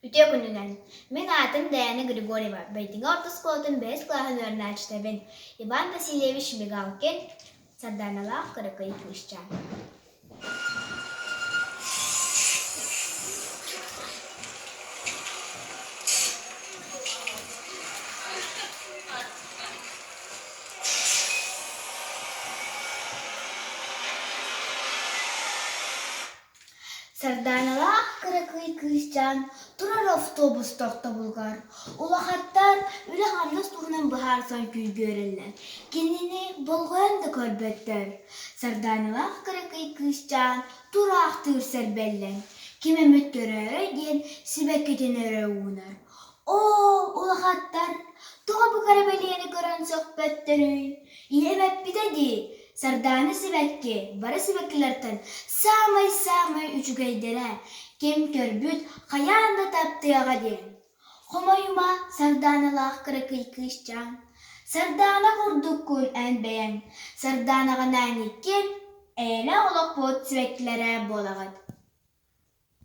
Үтүө күнүнэн! Мин аатым Дайаана Григорьева, Бэйдиҥэ орто оскуолатын бэһис кылааһын үөрэнээччитэбин. Иван Васильевич Мигалкин, Сардааналаах кыракый кыысчаан. Сардааналаах кыракый кыысчаан турар автобус тохтобулугар улахаттар үлэ-хамнас туһунан быһаарсан күйгүөрэллэр, кинини болҕойон да көрбөттөр. Сардааналаах кыракый кыысчаан тураахтыыр сэрбэллэн, ким эмит көрөөрөй диэн сибэккитин өрө уунар. Оо, улахаттар, тоҕо бу кэрэ бэлиэни көрөн сөхпөттөрүй? Ийэм эппитэ дии, Сардаана сибэкки бары сибэккилэртэн саамай-саамай үчүгэйдэрэ, ким көрбүт хайаан да таптыаҕа диэн. Хомойума, Сардааналаах кыракый кыысчаан, Сардаана курдуккун эн бэйэҥ, Сардаанаҕынаан иккиэн эйэлээх олохпут сибэккилэрэ буолаҕыт.